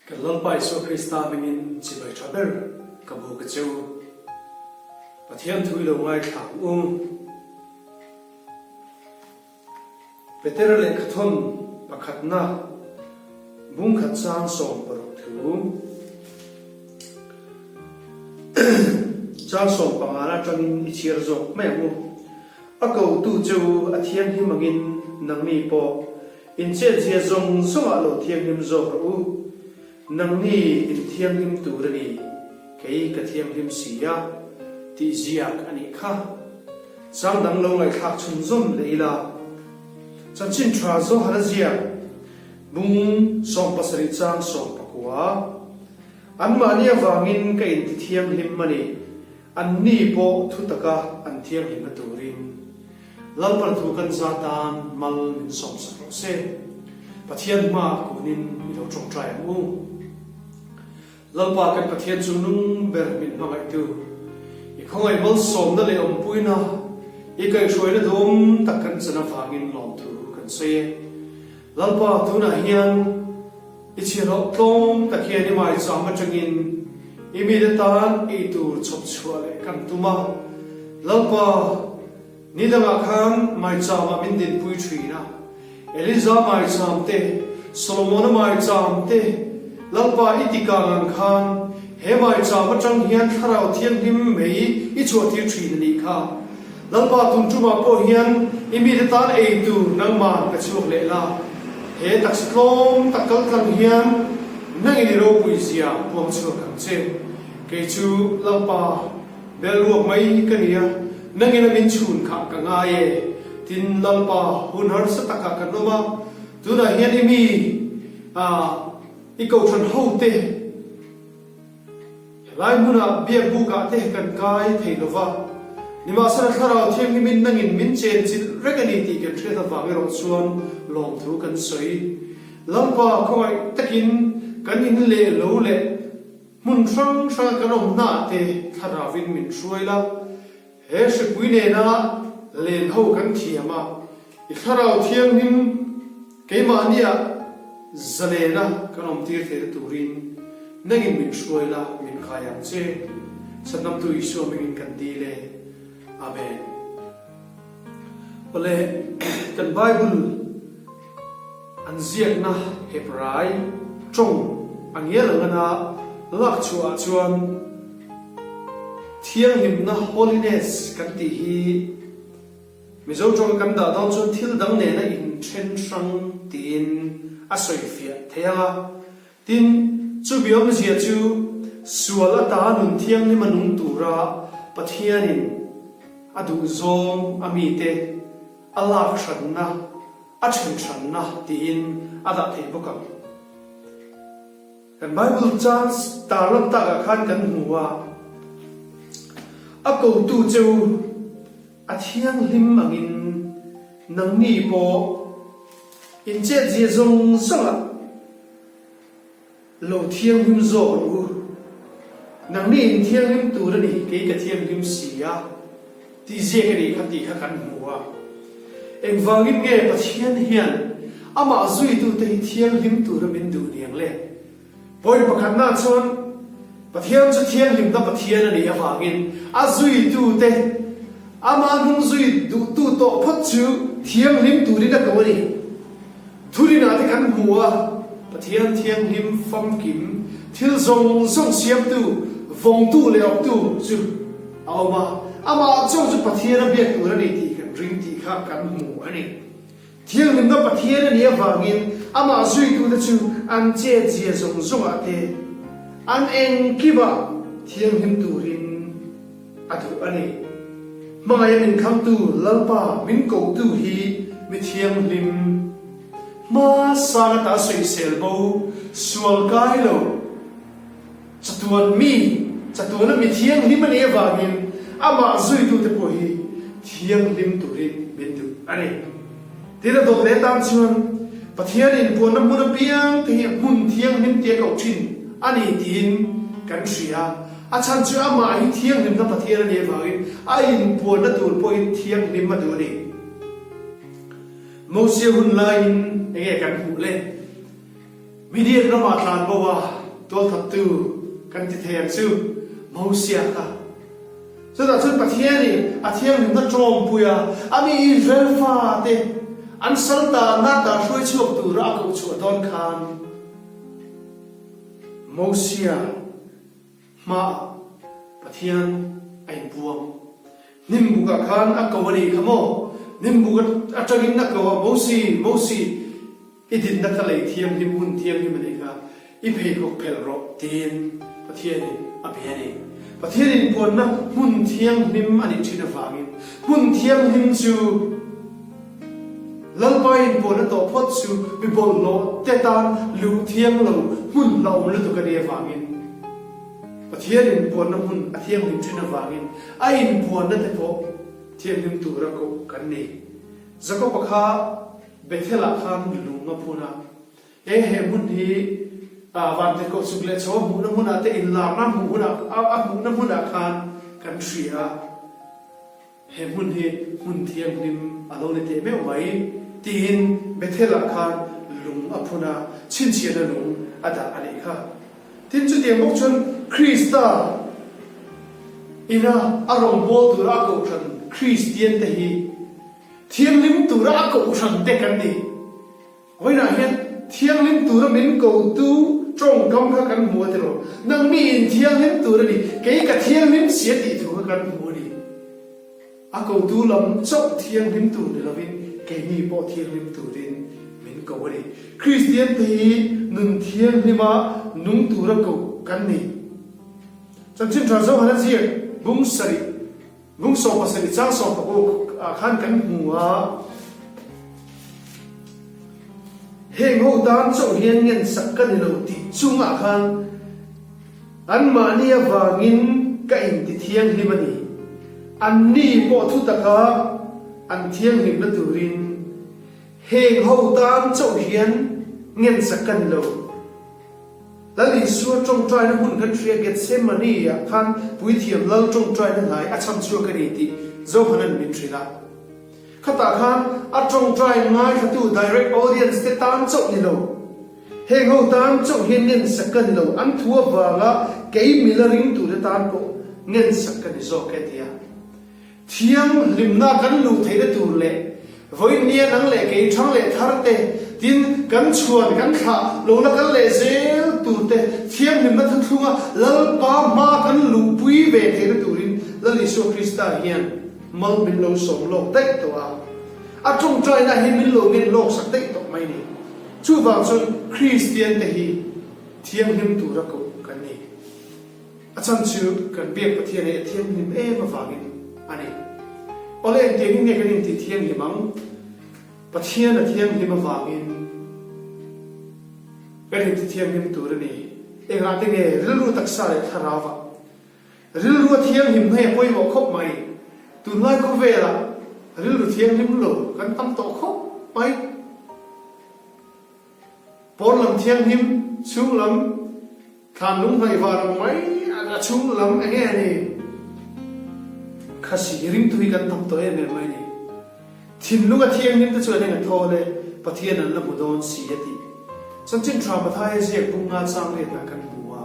Kan Lalpa Isua Krista hmingin chibai tha ber ka buk a che u. Pathian thu i lo ngaithla ang u. Petera lehkhathawn pakhatna bungkhat chang 16 thu chang sawmpangana atangin i chhiar zawk mai ang u. A kotu che u a thianghlim angin nangni pawh Inchetzia zawng zawngah lo thianghlim zawk rawh u. Nangni in thianghlim tur a ni, kei ka thianghlim si a, tih ziak a nih kha. Chang dang lo ngaihthlak chhunzawm leh ila. Chanchin tha Johan a ziak, bung 17 chang sawmpakua. Anmahni avangin ka inti thianghlim a ni, anni pawh thutaka an thianghlimna turin. Lalpan thu kan za tan mal min sawmsak rawh se. Pathian hmaah kunin i lo tawngtai ang u. Lalpa kan Pathian chu nung ber min hmangaihtu, i khawngaih malsawmna leh awmpuina, i kaihhruaina duhawm tak kan chan avangin lawmthu kan sawi e. Lalpa tunah hian i chhiahhlawh tlawm tak hian i maicham atangin i mite tan eitur chhawp chhuah leh kan tum a. Lalpa, Ni dangah khan maicham ah min dinpui thin a, Eliza maicham te, Solomona maicham te, Lalpa i ti kang ang khan he maicham atang hian Thlarau Thianghlim mei i chhuahtir thin a nih kha. Lalpa tun tumah pawh hian i mite tan ei tur nangman pe chhuak leh la, he taksa tlawm tak kal tlang hian nangin i ropui zia puang chhuak ang che. Kei chu Lalpa Bel ruak mai ka nia, nangin a min chhun kha ka ngai e. Tin, Lalpa, hun harsa takah kan awm a, tunah hian i mi, ah, i kohhran hote helai hmunah biakbukah te kan kai thei lo va, nimahsela Thlarau Thianghlimin nangin min chenchilh reng a ni tih kan hriat avang erawh chuan lawmthu kan sawi. Lalpa, khawngaih takin kan in leh lo leh. Hmun hrang hranga kan awm hnaah te thlarauin min hruai la, he hripui nena len ho kan thiam a, i thlarau thianghlim keimahniah zalena kan awm tir theihna turin nangin min hruai la, min khai ang che. Chhandamtu Isua hmingin kan dil e. Amen. Awle, kan Bible. An ziakna Hebrai tawng a ngial ang ana lak chhuah ah chuan thianghlimna, holiness, kan tih hi Mizo tawnga kan dah dawn chuan thil dang nena inthen hrang tiin a sawifiah thei ang a. Tin, chumi awmzia chu sual ata nun thianghlim a nung tura Pathianin a duhzawng a mite a lak hranna, A ṭhenhranna tiin a dah thei bawk ang. Kan Bible chang tarlan takah khan kan hmu a, A kotu che u a thianghlim angin nangni pawh inchetzia zawng zawngah Lo thianghlim zawk rawh u. Nangni in thianghlim tur a ni, kei ka thianghlim si a, tih ziak a nih kha tih kha kan hmu a. Engvangin nge Pathian hian amah zuitute hi thianghlim tura min duh niang le? Point pakhatna chuan Pathian chu thianghlimna Pathian a nih avangin a zuitute, amah hnung zui duhtu tawh phawt chu thianghlim turin a ko a ni. Thurinah te kan hmu a, Pathian thianghlim famkim, thil zawng zawng siamtu, vawngtu leh awptu chu a awm a, amah chauh chu Pathian a biak tur a ni tih kan ring tih kha kan hmu a ni. Thianghlimna Pathian a nih avangin amah zuitute chu an chetzia zawng zawngah te, an engkimah thianghlim turin a duh a ni. Hmangaih a min thlangtu Lalpa min kohtu hi mi thianghlim, hma sang ata sawisel bo, sual kai lo, chatuan mi, chatuana mi thianghlim a nih avangin amah zuitute pawh hi thianghlim turin min duh a ni. Tin a dawt leh tan chuan Pathian inpuanna hmun apiang te hi hmun thianghlim tia koh thin a ni tiin kan hria. A chhan chu amah hi thianghlimna Pathian a nih avangin a inpuanna tur pawhin thianghlim a duh a ni. Mosia hun laiin enge kan hmuh le? Midian ramah tlan bo a tualthattu kan ti thei ang chu, Mosia kha. Chutah chuan Pathianin a thianghlimna tawngpui a, a mi Israel fate an sal tanna ata hruai chhuak tura a koh chhuah dawn khan Mosia hmaah Pathian a inbuang. Hnimbukah khan a ko a nih kha maw? Hnimbuk atangin a ko a, Mosi, Mosi! I dinna kha lei thianghlim, hmun thianghlim a nih kha, i pheikhawk phelh rawh, tiin Pathianin a be a ni. Pathian inpuanna hmun thianghlim a nih ṭhin avangin, hmun thianghlim chu Lalpa inpuanna tawh phawt chu mi bawlhhlawh te tan luh thiang lo hmun hlauhawm lutuk a nih avangin, Pathian inpuanna hmun a thianghlim ṭhin avangin a inpuanna te pawh thianghlim tura koh kan ni. Jakob-a kha Bethel-ah khan lung a phun a, he he hmun hi Vantirhkoh chuk leh chho a hmuhna hmunah te inlarna hmuh hunah a hmuhna hmunah khan kan hria a, he hmun hi hmun thianghlim a lo ni teh meuh mai tiin Bethel-ah khan lung a phun a, chhinchhiahna lung a dah a nih kha. Tin, chutiang bawk chuan Krista ina a rawngbâwl tura a kohhran Kristiante hi Thianghlim tura a kohhran te kan ni. Vawiinah hian thianghlim tura min kotu tawngkam kha kan hmu a ti rawh. Nang mi in thianghlim tur a ni, kei ka thianghlim si a tih thu kha kan hmu a ni. A kotu lam chauh thianghlim tur ni lovin keini pawh thianghlim turin min ko a ni. Kristian te hi nun thianghlima nung tura ko kan ni. Chanchin tha Zohana ziak bung sarih. Lung 17 chang 16 ah khan kan hmu a, heng ho tan chauh hian ngensak ka ni lo tih chungah khan anmahni avangin ka inti thianghlim a ni. Anni pawh thutaka an thianghlimna turin heng ho tan chauh hian ngensak ka ni lo. Lal Isua tawngtaina hun kan hria Gethsemane ah khan Puithiam Lal tawngtaina hnai a chham chhuak a ni tih Johanan min hrilh a. Khatah khan a tawngtai ngaithlatu direct audience te tan chauh ni lo, heng ho tan chauh hian ngensak ka ni lo, an thu avanga kei mila ringtute tan pawh ngensak ka ni zawk e tia. Thianghlimna kan luh theihna tur leh vawinia nang leh kei thang leh thar te, tin, kan chhuan kan thlah lo la kal leh zel tur te, thianghlimna thuthlunga Lalpa hma kan luhpui ve theihna turin Lal Isua Krista hian mal min lo sawm lawk daih tawh a, a tawngtaina hi min lo ngen lawk sak daih tawh mai ni. Chuvang chuan Kristian te hi thianghlim tura koh kan ni. A chhan chu kan biak Pathian hi a thianghlim em avangin a ni. Awle engtiangin nge kan intih thianghlim ang? Pathian a thianghlim avangin kan inti thianghlim tur a ni. Engah te nge rilru taksa leh thlarauah rilru a thianghlim hei a pawimawh khawp mai. Tunlai khawvelah rilru thianghlim lo kan tam tawh khawp mai. Pawn lam thianghlim, chhung lam thlan lung hnaih var ang mai a chhung lam eng nge a ni? Khasi ringtu hi kan tam tawh em em mai ni. Thinlung a thianghlim te chuan eng a thawl e, Pathian an la hmu dawn si a tih. Chanchin tha Mathaia ziak bung nga chang riatah kan hmu a.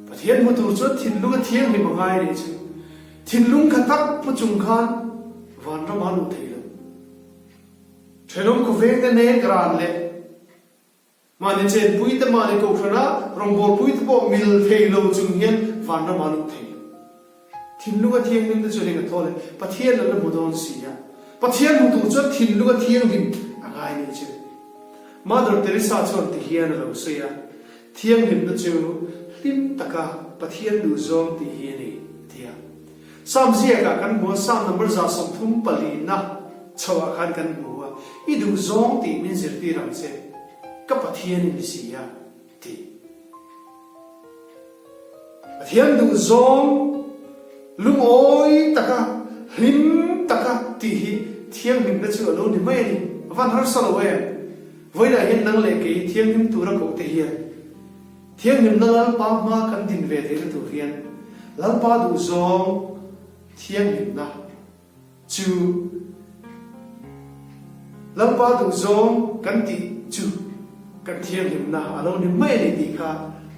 Pathian hmu tur chuan thinlung a thianghlim a ngai a nih chu. Thinlung kha tak pu chung khan vanram a luh thei lo. Thenawm khawveng te nek ran leh mahni chenpui te mahni kohhrana rawngbawlpui te pawh mil thei lo chung hian vanram ah lut thei lo. Thinlung a thianghlim te chuan eng a thaw le? Pathian an la hmu dawn si a. Pathian hmu tur chuan thinlung a thianghlim a ngai nih chu. Mother Teresa chuan ti hian a lo sawi a, Thianghlimna chu hlim taka Pathian duhzawng tih hi a ni, a ti a. Psalm ziakah kan hmu a, Psalm number 34 na chhoah khan kan hmu a, I duhzawng tih min zirtir ang che, ka Pathian i ni si a, tih. Pathian duhzawng lungawi taka, hlim taka tih hi thianghlimna chu a lo ni mai a ni. A van harsa lo em? Vawiinah hian nang leh kei thianghlim tura koh te hian Thianghlimna Lalpa hma kan din ve theihna tur hian Lalpa duhzawng thianghlimna chu Lalpa duhzawng kan tih chu. Kan thianghlimna a lo ni mai a ni tih kha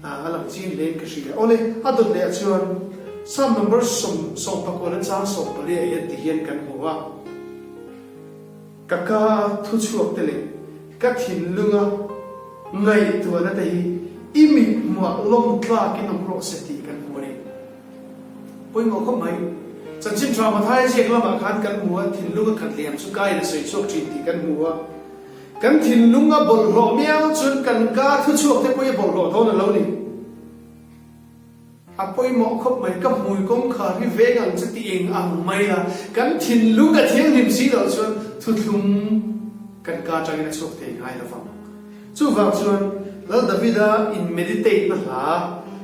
a lang chiang hlein ka hria. Awle, a dawt leh ah chuan Psalm number 14 a chang 14 ah hian ti hian kan hmu a, Ka ka thuchhuak te leh ka thinlunga ngaihtuahna te hi i mit hmuah lawm tlakin awm rawh se tih kan hmu a ni. Pawimawh khawp mai. Chanchin tha Mathaia ziak lamah khan kan hmu a, thinlunga khat liam chu kain a sawi chhuak thin tih kan hmu a. Kan thinlung a bawlhhlawh miau chuan kan ka thuchhuak te pawh hi a bawlhhlawh dawn a lo ni. A pawimawh khawp mai, ka hmui kawngkhar hi veng ang chu ti eng ang mai la, kan thinlung a thianghlim si loh chuan thuthlung kan ka atangin a chhuak thei ngai lo vang. Chuvang chuan Lal Davida in meditate na hla,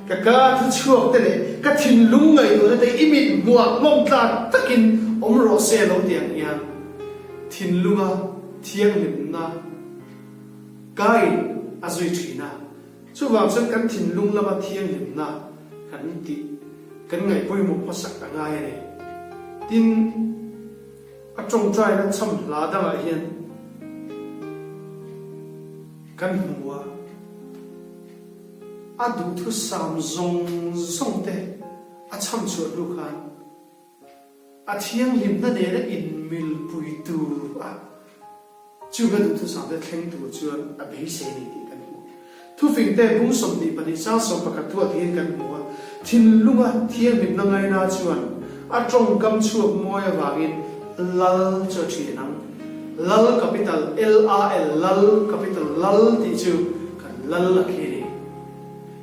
ka ka thuchhuak te leh ka thinlung ngaihtuahna te i mit hmuah hlawmtlak takin awm rawh se lo ti ang hian thinlunga thianghlimna kain a zui thin a, chuvang chuan kan thinlung lama thianghlimna kan tih kan ngaih pawimawh hmasak a ngai a ni. Tin, a tawngtaina chham hla dangah hian kan hmu a, a duhthusam zawng zawng te a chham chhuah hnu khan, A thianghlimna nena inmilpui tur a chunga duhthusam te thleng tur chuan a beisei a ni tih kan hmu. Thufingte bung 22 sang 11 thuah hian kan hmu a, thinlunga thianghlimna ngaina chuan a tawngkam chhuak mawi avangin Lal chu a thian ang. Lal capital L-A-L Lal capital Lal tih chu kan Lal a khi a ni.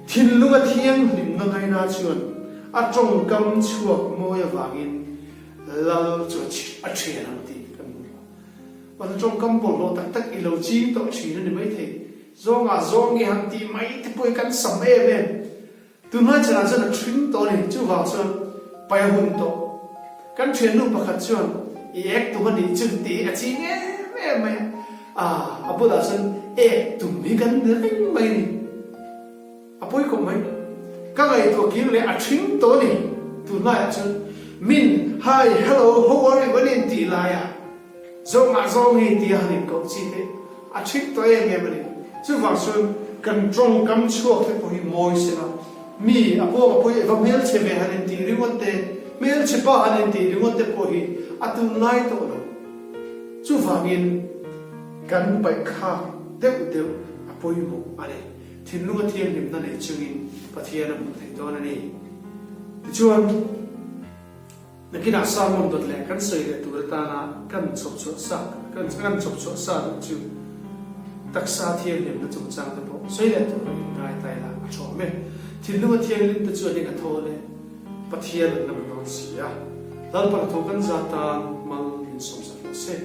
Thinlunga thianghlimna ngaina chuan a tawngkam chhuak mawi avangin Lal chu a thian ang tih kan hmu a. Mahse tawngkam bawlhhlawh tak tak i lo ching tawh thin a ni maithei. Zawngah zawng i han tih mai te pawh hi kan sam em em. Tunlai chanah chuan a thring tawh a ni. Chuvang chuan pai a hun tawh. Kan thiannu pakhat chuan i ek tum a nih chu tih a ching em em mai a. A bulah chuan ek tum hi kan ni reng mai a ni. A pawi khawp mai. Ka ngaihtuah kir leh a thring tawh a ni. Tunlaiah chuan min hi, hello, how are you an intih laia zawngah zawng hi tia han inkoh chi te a thring tawh em em a ni. Chuvang chuan kan tawngkam chhuak te pawh hi mawi sela, mi a pawng a pawi eva hmelchhe ve han intih ringawt te, hmelchhe pa han intih ringawt te pawh hi a tunlai tawh lo. Chuvangin kan paihkhak deuh deuh a pawimawh a ni. Thinlunga thianghlimna nei chungin Pathian a hmuh theih dawn a ni. Tichuan, nakinah sermon dawt leh kan sawi leh tur atana kan chhawp chhuah sa, kan kan chhawp chhuah sa duh chu taksa thianghlimna chungchang te pawh sawi leh tura inngai ta ila a tha awm e. Thinlunga thianghlim te chuan in a thaw leh Pathian an la hmu dawn si a. Lalpa hnathawh kan za tan mal min sawmsak rawh se.